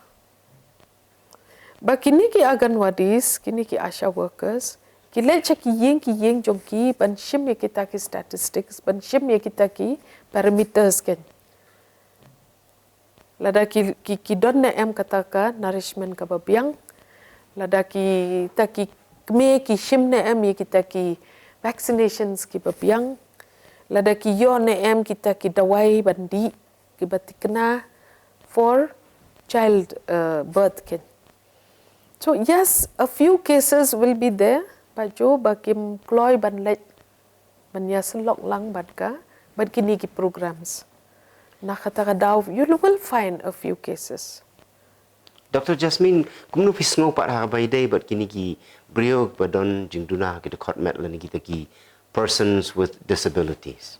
Ba kine ki Anganwadis, kine ki ASHA workers, ki leit sha ki ïing ki ïing jong ki ban shim ïa kita ki statistics, ban shim ïa kita ki parameters, kan. Lada ki, ki, ki don ne em kata ka nourishment kaba biang, lada kita ki kmie ki shim ne em ïa kita ki vaccinations kiba biang, lada ki ïoh ne em kita ki dawai ban dih kiba thikna for child, uh, birth, kan. So yes, a few cases will be there, ba ju ba kim kloi ban leit ban ïasyllok lang bad ka, bad kine ki programs. Na kata ka daw, you will find a few cases. Doctor Jasmine, kumno phi sngew pat ha kaba ïadei bad kine ki briew ba don jingduna ha ki dkhot met lane kita ki persons with disabilities?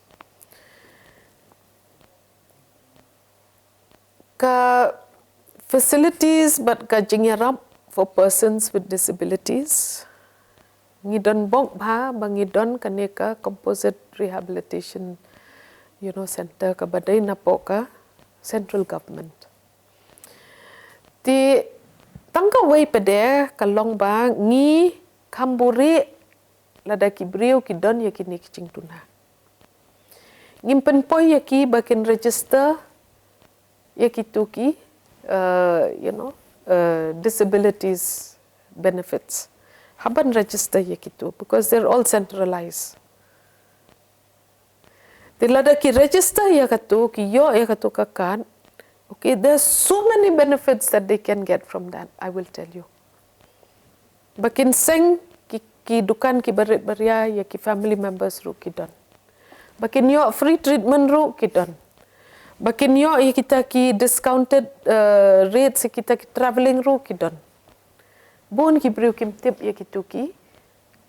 Ka facilities bad ka jingïarap for persons with disabilities, ngi don bok bha ba ngi don kane ka composite rehabilitation, you know, center kaba dei napoh ka central government. Te tang kawei pat de ka long ba ngi kham buhrieh lada ki briew ki don ïa kine ki jingduna. Ngim pynpoi ïa ki ba kin register ïa kitu ki, uh, you know, uh, disabilities benefits. Hap ban register ïa kitu because they're all centralized. Te lada ki register ïa katu, ki ïoh ïa katu ka card, okay, there's so many benefits that they can get from that, I will tell you. Ba kin seng ki, ki dukan kiba rit ba ria ïa ki family members ruh ki don. Ba kin ïoh free treatment ruh ki don. Ba kin ïoh ïa kita ki discounted, uh, rates ïa kita ki travelling ruh ki don. Bun ki briew kim tip ïa kitu ki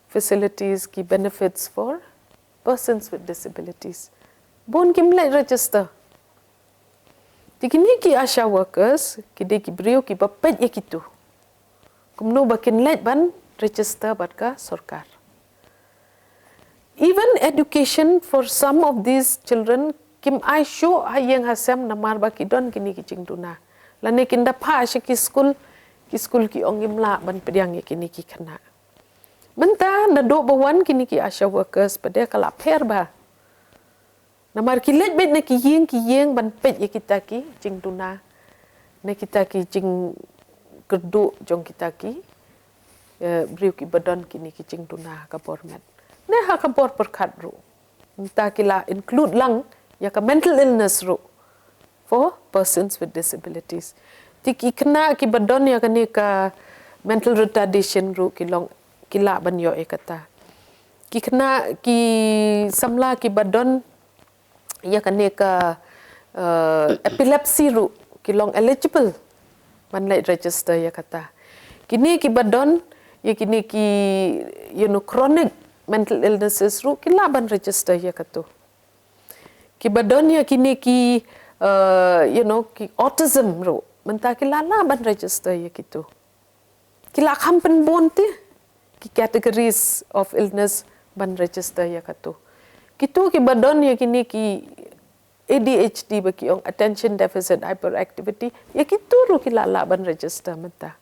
facilities, ki benefits for persons with disabilities. Bun kim leit register. Te kine ki ASHA workers ki dei ki briew kiba peit ïa kitu. Kumno ba kin leit ban register bad ka sorkar. Even education for some of these children kim ai shuh ha ïing ha sem namar ba ki don kine ki jingduna. Lane kin da phah sha ki skul, ki skul ki ong ngim lah ban pdiang ïa kine ki khynnah. Mynta naduh ba wan kine ki ASHA workers pat de ka la pher bha. Namar ki leit beit na ki ïing ki ïing ban peit ïa kita ki jingduna, na kita ki jingkyrduh jong kita ki, eh, briew kiba don kine ki jingduna ha ka bor met ne ha ka bor pyrkhat ruh. Mynta ki la include lang ïa ka mental illness ruh for persons with disabilities. Te ki khynnah kiba don ïa kane ka mental retardation ruh ki long, ki lah ban ïoh ïa kata. Ki khynnah, ki samla kiba don ïa kane ka, uh, epilepsy ruh ki long eligible ban leit register ïa kata. Kine kiba don ïa kine ki, you know, chronic mental illnesses ruh ki lah ban register ïa katu. Kiba don ïa kine ki, uh, you know, ki autism ruh, mynta ki la lah ban register ïa kitu. Ki la kham pynbun te ki categories of illness ban register ïa katu. Kitu kiba don ïa kine ki A D H D ba ki ong attention deficit hyperactivity, ïa kitu ruh ki la lah ban register mynta.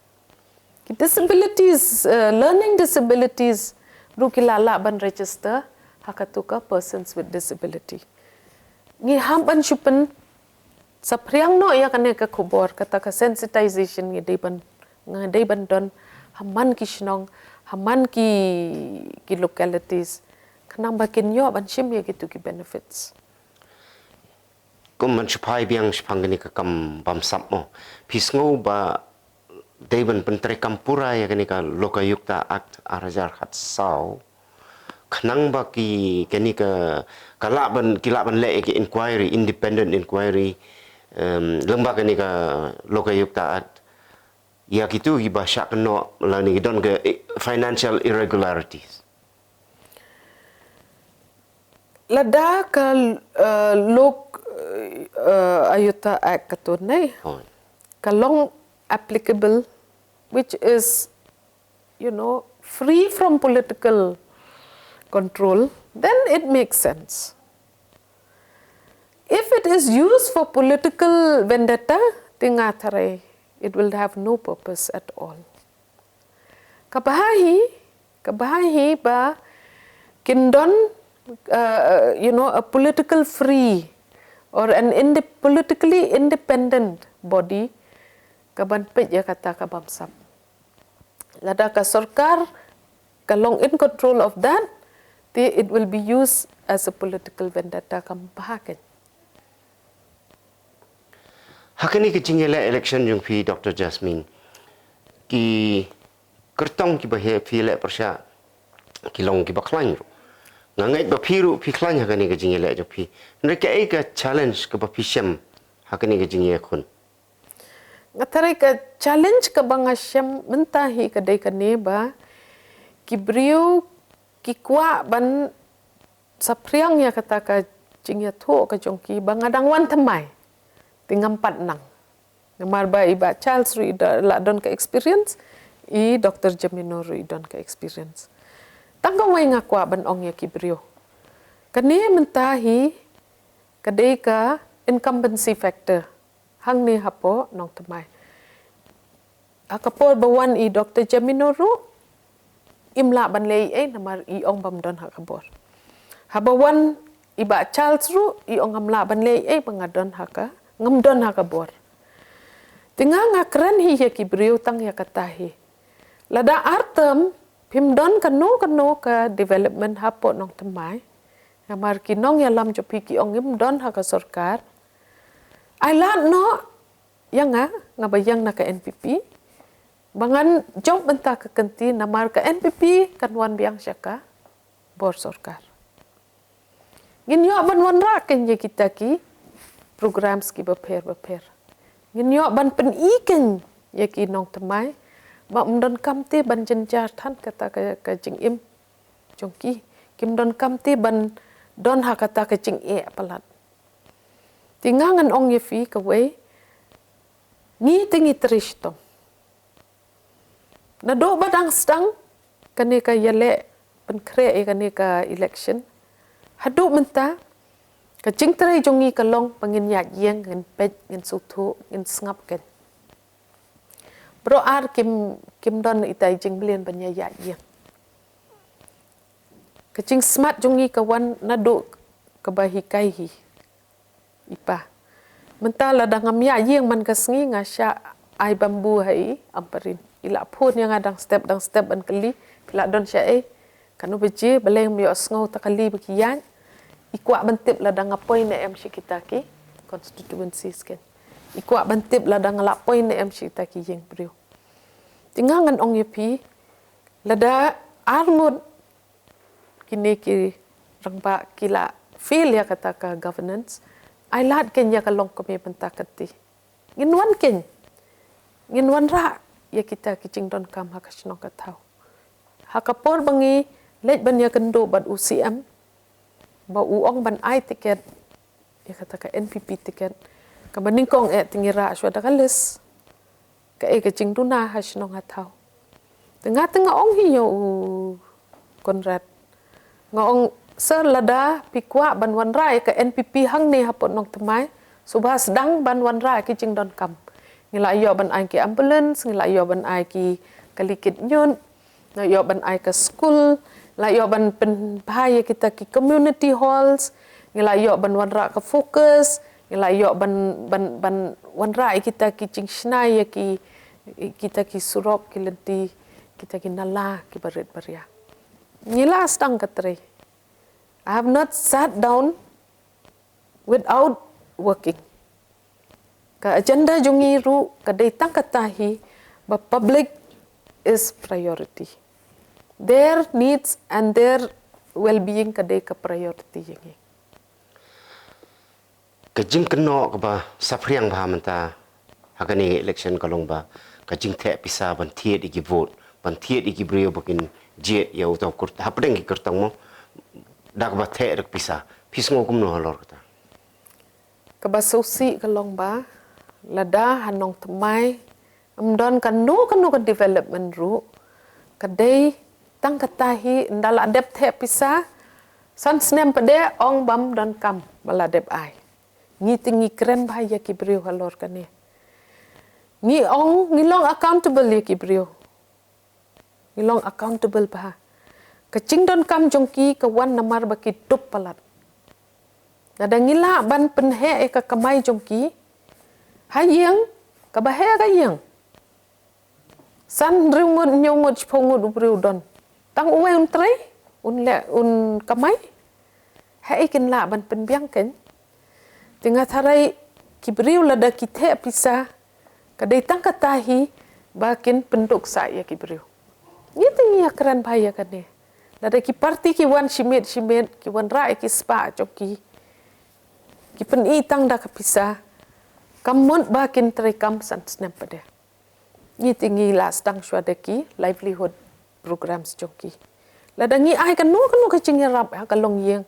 Ki disabilities, uh, learning disabilities ruh ki la lah ban register ha katu ka persons with disability. Ngi hap ban shu pynsaphriang noh ïa kane ka khubor, kata ka sensitization ngi dei ban, ngi dei ban don ha man ki shnong, ha man ki, ki localities, khnang ba kin ïoh ban shim ïa kitu ki benefits. Kum ban shu phai biang shaphang kane ka kam bamsap mo, phi sngew ba dei ban pyntreikam pura ïa kane ka Lokayukta Act ar hajar khatsaw, khnang ba ki, kane ka, ka lah ban, ki lah ban leh ïa ki inquiry, independent inquiry, em, lyngba kane ka Lokayukta Act ïa kitu kiba shah kynnoh lane ki don ka, eh, financial irregularities? Lada ka, uh, Lok, uh, Ayuta Act katu ne, Oh. ka long applicable, which is, you know, free from political control, then it makes sense. If it is used for political vendetta, te nga tharai it will have no purpose at all. Ka bha hi, ka bha hi ba kin don, uh, you know, a political free or an inde- politically independent body ka ban peit ïa kata ka bamsap. Lada ka sorkar ka long in control of that, te it will be used as a political vendetta, kam bha kein. Ha kane ka jingïaleh election jong phi, Doctor Jasmine, ki kyrtong kiba phi leh pyrshah ki long kiba khlaiñ ruh. Nga ngeit ba phi ruh phi khlaiñ ha kane ka jingïaleh jong phi. Hynrei kaei ka challenge kaba phi shem ha kane ka jingïakhun? Nga tharai ka challenge kaba nga shem mynta hi ka dei kane ba ki briew ki kwah ban saphriang ïa kata ka jingïathuh ka jong ki ba nga dang wan thymmai, te ngam pat nang. Namar ba i Bah Charles ruh i la don ka experience, i Doctor Jemino ruh i don ka experience. Tang kawei nga kwah ban ong ïa ki briew, kane mynta hi ka dei ka incumbency factor hangne hapoh Nongthymmai. Ha ka por ba wan i Doctor Jemino ruh, im lah ban leh ei namar i ong bym don ha ka bor. Haba wan i Bah Charles ruh, i ong ngam lah ban leh ei ba nga don ha ka, ngam don ha ka bor. Te nga nga kren hi ïa ki briew tang ïa kata hi. Lada ar term phim don kano kano ka development hapoh Nongthymmai, namar ki nongïalam jong phi ki ong ngim don ha ka sorkar, ai lad noh ïa nga, nga ba ïeng na ka N P P, ba ngan jop mynta ka kynti, namar ka N P P kan wan biang sha ka bor sorkar. Ngin ïoh ban wanrah kein ïa kita ki programs kiba pher ba pher. Ngin ïoh ban pyni kein ïa ki nongthymmai ba ym don kam te ban jynjar than kata ka, ka jingim jong ki. Kim don kam te ban don ha kata ka jingeh palat. Te nga ngan ong ïa phi kawei, ngi te ngi trei shitom. Naduh ba dang sdang kane ka ïaleh pynkhreh ïa kane ka election haduh mynta, ka jingtrei jong ngi ka long ba ngin ïaid ïeng, ngin peit, ngin sngewthuh, ngin sngap kein. Baroh ar kim, kim don ita i jingmlien ban ïa ïaid ïeng. Ka jingsmat jong ngi ka wan naduh kaba hikai hi. I pa, mynta lada ngam ïaid ïeng man ka sngi nga shah ai bambu ha i Ampareen. I la phone ïa nga dang step dang step ban kylli, phi la don shaei? Kano baje? Balei ngam ïohsngew ta kali ba ki ïaid? I kwah ban tip lada nga poi ne em sha kita ki constituencies kein. I kwah ban tip lada nga la poi ne em sha kita ki ïing briew. Te nga ngan ong ïa phi, lada arngut kine ki rangbah ki la fail ïa kata ka governance, ai lad kein ïa ka longkmie mynta ka ti. Ngin wan kein, ngin wanrah ïa kita ki jingdonkam ha ka shnong ka thaw. Ha ka por ba ngi leit ban ïakynduh bad u C M ba u ong ban ai tiket ïa kata ka N P P tiket, kaba nyngkong eh te ngi rah shuwa da ka list. Kaei ka jingduna ha shnong ha thaw. Te nga te nga ong hi ïa u Conrad, nga ong, sir, lada phi kwah ban wanrah ïa ka N P P hangne hapoh Nongthymmai, sngewbha sdang ban wanrah ki jingdonkam. Ngi la ïoh ban ai ki ambulance, ngi la ïoh ban ai ki kali kit ñiut, ngi la ïoh ban ai ka skul, ngi la ïoh ban pynbha ïa kita ki community halls, ngi la ïoh ban wanrah ka focus, ngi la ïoh ban, ban, ban wanrah ïa kita ki jingshna ïa ki, kita ki surok, ki lynti, kita ki nala kiba rit ba ria. Ngi la sdang ka trei. I have not sat down without working. Ka agenda jong ngi ruh ka dei tang kata hi, ba public is priority. Their needs and their well-being ka dei ka priority ïa ngi. Ka jingkynnoh kaba saphriang bha mynta ha kane ka election ka long ba ka jingtheh pisa ban thied ïa ki vote, ban thied ïa ki briew ba kin jied ïa uta u kyr-, hapdeng ki kyrtong mo, da kaba theh da ka pisa. Phi sngew kumno halor kata? Kaba sngewsih ka long ba lada ha Nongthymmai ym don kano kano ka development ruh, ka dei tang kata hi, ynda la dep theh pisa, san snem pat de ong bym don kam ba la dep ai. Ngi te ngi kren bha ïa ki briew halor kane. Ngi ong, ngi long accountable ïa ki briew. Ngi long accountable bha. Ka jingdonkam jong ki ka wan namar ba ki tup palat. Lada ngi lah ban pynheh ïa ka kamai jong ki ha ïing, kaba heh ka ïing, san hynriew ngut, hynñiew ngut, shiphew ngut u briew u don, tang uwei un trei, un leh, un kamai. Haei kin lah ban pynbiang kein? Te nga tharai ki briew lada ki theh pisa, ka dei tang kata hi ba kin pynduk sah ïa ki briew. Ngi te ngi ïakren bha ïa kane. Lada ki parti ki wan shimet shimet, ki wanrah ïa ki spah jong ki, ki pyni tang da ka pisa, kam mut ba kin treikam san snem pat de. Ngi te ngi la sdang shuwa da ki livelihood programs jong ki. Lada ngi ai kano kano ka jingïarap ha ka longïing,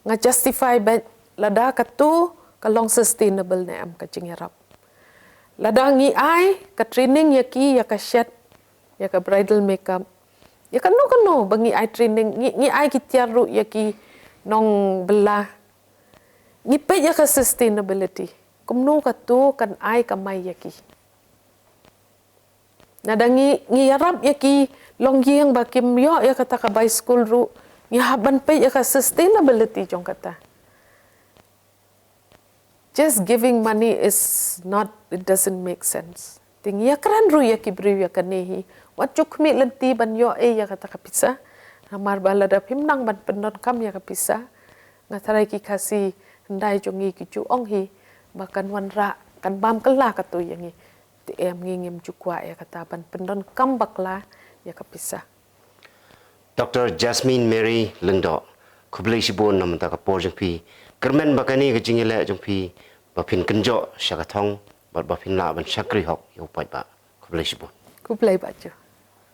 nga justify beit lada kato ka long sustainable ne em ka jingïarap. Lada ngi ai ka training ïa ki, ïa ka shet, ïa ka bridal makeup, ïa kano kano ba ngi ai training, ngi, ngi ai ki tiar ruh ïa ki nongbylla, ngi peit ïa ka sustainability, kumno kato kan ai kamai ïa ki. Lada ngi, ngi ïarap ïa ki longïing ba kim ïoh ïa kata ka bai skul ruh, ngi hap ban peit ïa ka sustainability jong kata. Just giving money is not, it doesn't make sense. Te ngi ïakren ruh ïa ki briew ïa kane hi, wat ju khmih lynti ban ïoh ei ïa kata ka pisa. Namar ba lada phim nang ban pyndonkam ïa ka pisa, nga tharai ki Khasi hyndai jong ngi ki ju ong hi ba kan wanrah, kan bam kylla kato ïa ngi. Te em, ngi ngim ju kwah ïa kata ban pyndonkam bakla ïa ka pisa. Doctor Jasmine Mary Lyngdoh, khublei shibun na mynta ka por jong phi. Kyrmen ba kane ka jingïaleh jong phi ba phin kynjoh sha ka thong bad ba phin lah ban shakri hok ïa u paidbah. Khublei shibun. Khublei ba ju.